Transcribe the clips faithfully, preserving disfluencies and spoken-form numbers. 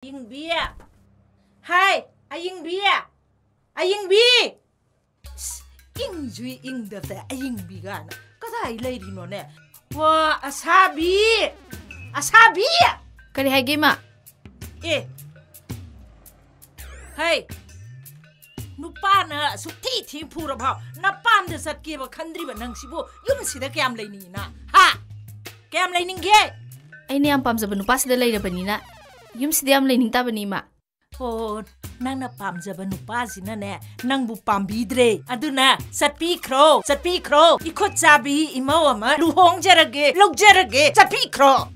ꯑꯌꯤꯡꯕꯤ! ꯍꯥꯏ, ꯑꯌꯤꯡꯕꯤ! ꯑꯌꯤꯡꯕꯤ! ꯏꯁ, ꯏꯪꯁꯨ ꯏꯪꯗꯕꯗ ꯑꯌꯤꯡꯕꯤ ꯀꯥꯏꯅ꯫ ꯀꯗꯥꯏ ꯂꯩꯔꯤꯅꯣꯅꯦ? ꯋꯥ, ꯑꯁꯥꯕꯤ! ꯑꯁꯥꯕꯤ! ꯀꯔꯤ ꯍꯥꯏꯒꯦ, ꯏꯃꯥ? ꯑꯦ! ꯍꯩ! ꯅꯨꯄꯥꯅ ꯑꯁꯨꯛ ꯊꯤ ꯊꯤ ꯐꯨꯔꯐꯥꯎ ꯅꯄꯥꯝꯗ ꯆꯠꯀꯦꯕ ꯈꯟꯗ꯭ꯔꯤꯕ ꯅꯪꯁꯤꯕꯨ ꯌꯨꯝꯁꯤꯗ ꯀꯌꯥꯝ ꯂꯩꯅꯤꯡꯉꯤꯅ? ꯍꯥ? ꯀꯌꯥꯝ ꯂꯩꯅꯤꯡꯒꯦ? ꯑꯩꯅ ꯌꯥꯝ ꯄꯥꯝꯖꯕ ꯅꯨꯄꯥꯁꯤꯗ ꯂꯩꯔꯕꯅꯤꯅ ꯌꯨꯝꯁꯤꯗ ꯌꯥꯝ ꯂꯩꯅꯤꯡ ꯇꯥꯕꯅꯤ, ꯏꯃꯥ꯫ ꯑꯣ, ꯅꯪꯅ ꯄꯥꯝꯖꯕ ꯅꯨꯄꯥꯁꯤꯅꯅꯦ, ꯅꯪꯕꯨ ꯄꯥꯝꯕꯤꯗ꯭ꯔꯦ꯫ ꯑꯗꯨꯅ ꯆꯠꯄꯤꯈ꯭ꯔꯣ, ꯆꯠꯄꯤꯈ꯭ꯔꯣ꯫ ꯏꯈꯨꯠ ꯆꯥꯕꯤ ꯏꯃꯧ ꯑꯃ ꯂꯨꯍꯣꯡꯖꯔꯒꯦ, ꯂꯧꯖꯔꯒꯦ꯫ ꯆꯠꯄꯤꯈ꯭ꯔꯣ꯫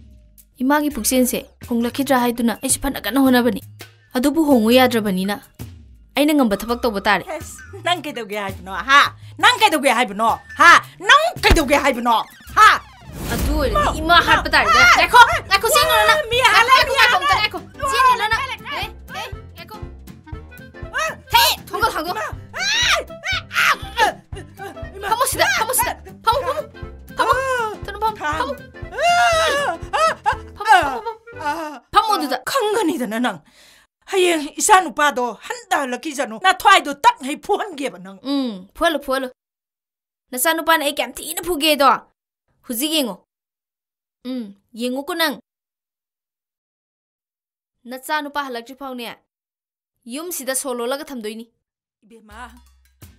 ꯏꯃꯥꯒꯤ ꯄꯨꯛꯆꯦꯜꯁꯦ ꯍꯣꯡꯂꯛꯈꯤꯗ꯭ꯔꯥ ꯍꯥꯏꯗꯨꯅ ꯑꯩꯁꯨ ꯐꯅ ꯀꯟꯅ ꯍꯣꯠꯅꯕꯅꯤ꯫ ꯑꯗꯨꯕꯨ ꯍꯣꯡꯉꯨ ꯌꯥꯗ꯭ꯔꯕꯅꯤꯅ ꯑꯩꯅ ꯉꯝꯕ ꯊꯕꯛ ꯇꯧꯕ ꯇꯥꯔꯦ꯫ ꯑꯁ, ꯅꯪ ꯀꯩꯗꯧꯒꯦ ꯍꯥꯏꯕꯅꯣ, ꯍꯥ? ꯅꯪ ꯀꯩꯗꯧꯒꯦ ꯍꯥꯏꯕꯅꯣ, ꯍꯥ? ꯅꯪ ꯀꯩꯗꯧꯒꯦ ꯍꯥꯏꯕꯅꯣ, ꯍꯥ? ꯑꯗꯨ ꯑꯣꯏꯔꯗꯤ ꯏꯃꯥ ꯍꯥꯠꯄ ꯇꯥꯔꯦꯗ꯫ ꯉꯥꯏꯈꯣ, ꯉꯥꯏꯈꯣ, ꯆꯦꯜꯂꯨꯔꯣ ꯅꯪ꯫ ꯃꯤ ꯍꯥꯠꯂꯦ, ꯉꯥꯏꯈꯣ, ꯃꯤ ꯉꯥꯏꯈꯣ, ꯍꯥꯠꯂꯦ꯫ ꯑꯝꯇ ꯉꯥꯏꯈꯣ꯫ ꯆꯦꯜꯂꯨꯔꯣ ꯅꯪ꯫ ꯍꯦ, ꯍꯦ, ꯉꯥꯏꯈꯣ꯫ ꯍꯦ, ꯊꯣꯡꯒꯜ ꯍꯥꯡꯗꯣꯛ꯫ ꯏꯃꯥ! ꯐꯝꯃꯣ ꯁꯤꯗ, ꯐꯝꯃꯣ ꯁꯤꯗ꯫ ꯐꯝꯃꯣ, ꯐꯝꯃꯣ꯫ ꯐꯝꯃꯣ, ꯊꯨꯅ ꯐꯝꯃꯣ, ꯐꯝꯃꯣ꯫ ꯐꯝꯃꯣ, ꯐꯝꯃꯣ, ꯐꯝꯃꯣ꯫ ꯐꯝꯃꯣ ꯑꯗꯨꯗ꯫ ꯈꯪꯒꯅꯤꯗꯅ ꯅꯪ꯫ ꯍꯌꯦꯡ ꯏꯆꯥ ꯅꯨꯄꯥꯗꯣ ꯍꯟꯗ ꯍꯜꯂꯛꯈꯤꯁꯅꯨ꯫ ꯅꯊ꯭ꯋꯥꯏꯗꯣ ꯇꯛ ꯍꯩ ꯐꯨꯍꯟꯒꯦꯕ ꯅꯪ꯫ ꯎꯝ, ꯐꯨꯍꯜꯂꯨ, ꯐꯨꯍꯜꯂꯨ꯫ ꯅꯆꯥ ꯅꯨꯄꯥꯅ ꯑꯩ ꯀꯌꯥꯝ ꯊꯤꯅ ꯐꯨꯒꯦꯗꯣ ꯍꯧꯖꯤꯛ ꯌꯦꯡꯉꯣ꯫ ꯎꯝ, ꯌꯦꯡꯉꯨꯀꯣ ꯅꯪ꯫ ꯅꯆꯥ ꯅꯨꯄꯥ ꯍꯜꯂꯛꯇ꯭ꯔꯤ ꯐꯥꯎꯅꯦ ꯌꯨꯝꯁꯤꯗ ꯁꯣ ꯂꯣꯜꯂꯒ ꯊꯝꯗꯣꯏꯅꯤ꯫ ꯏꯕꯦꯝꯃ,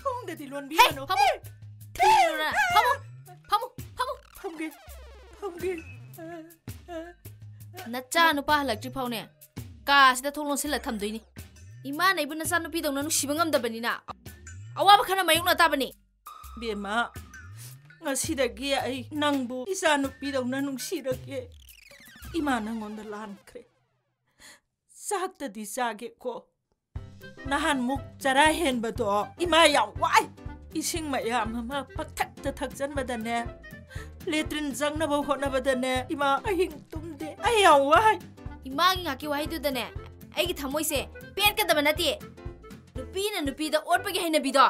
ꯊꯣꯡꯗꯗꯤ ꯍꯦ, ꯂꯣꯟꯕꯤꯒꯅꯨ꯫ ꯐꯝꯃꯨ꯫ ꯊꯤꯜꯂꯨꯔ-, ꯐꯝꯃꯨ, ꯐꯝꯃꯨ, ꯐꯝꯃꯨ꯫ ꯐꯝꯒꯦ, ꯐꯝꯒꯦ꯫ ꯅꯆꯥ ꯅꯨꯄꯥ ꯍꯜꯂꯛꯇ꯭ꯔꯤ ꯐꯥꯎꯅꯦ ꯀꯥꯁꯤꯗ ꯊꯣꯡ ꯂꯣꯟꯁꯤꯜꯂ ꯊꯝꯗꯣꯏꯅꯤ꯫ ꯏꯃꯥꯅ ꯑꯩꯕꯨ ꯅꯆꯥ ꯅꯨꯄꯤꯗꯧꯅ ꯅꯨꯡꯁꯤꯕ ꯉꯝꯗꯕꯅꯤꯅ ꯑꯋꯥꯕ ꯈꯔ ꯃꯥꯌꯣꯛꯅ ꯇꯥꯕꯅꯤ꯫ ꯏꯕꯦꯝꯃ, ꯉꯁꯤꯗꯒꯤ ꯑꯩ ꯅꯪꯕꯨ ꯏꯆꯥ ꯅꯨꯄꯤꯗꯧꯅ ꯅꯨꯡꯁꯤꯔꯒꯦ꯫ ꯏꯃꯥ ꯅꯪꯉꯣꯟꯗ ꯂꯥꯟꯈ꯭ꯔꯦ꯫ ꯆꯥꯛꯇꯗꯤ ꯆꯥꯒꯦꯀꯣ꯫ ꯅꯍꯥꯟꯃꯨꯛ ꯆꯔꯥ ꯍꯦꯟꯕꯗꯣ ꯏꯃꯥ ꯌꯥꯝ ꯋꯥꯏ꯫ ꯏꯁꯤꯡ ꯃꯌꯥꯝ ꯑꯃ ꯄꯛꯊꯛꯇ ꯊꯛꯆꯟꯕꯗꯅꯦ, ꯂꯦꯇ꯭ꯔꯤꯟ ꯆꯪꯅꯕ ꯍꯣꯠꯅꯕꯗꯅꯦ ꯏꯃꯥ ꯑꯍꯤꯡ ꯇꯨꯝꯗꯦ꯫ ꯑꯩ ꯌꯥꯝ ꯋꯥꯏ꯫ ꯏꯃꯥꯒꯤ ꯉꯥꯛꯀꯤ ꯋꯥꯍꯩꯗꯨꯗꯅꯦ ꯑꯩꯒꯤ ꯊꯃꯣꯏꯁꯦ ꯄꯦꯠꯀꯗꯕ ꯅꯠꯇꯦ꯫ ꯅꯨꯄꯤꯅ ꯅꯨꯄꯤꯗ ꯑꯣꯠꯄꯒꯤ ꯍꯩꯅꯕꯤꯗꯣ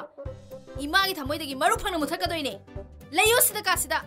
ꯏꯃꯥꯒꯤ ꯊꯃꯣꯏꯗꯒꯤ ꯃꯔꯨ ꯐꯪꯅ ꯃꯨꯊꯠꯀꯗꯣꯏꯅꯦ꯫ ꯂꯩꯌꯨ ꯁꯤꯗ, ꯀꯥꯁꯤꯗ꯫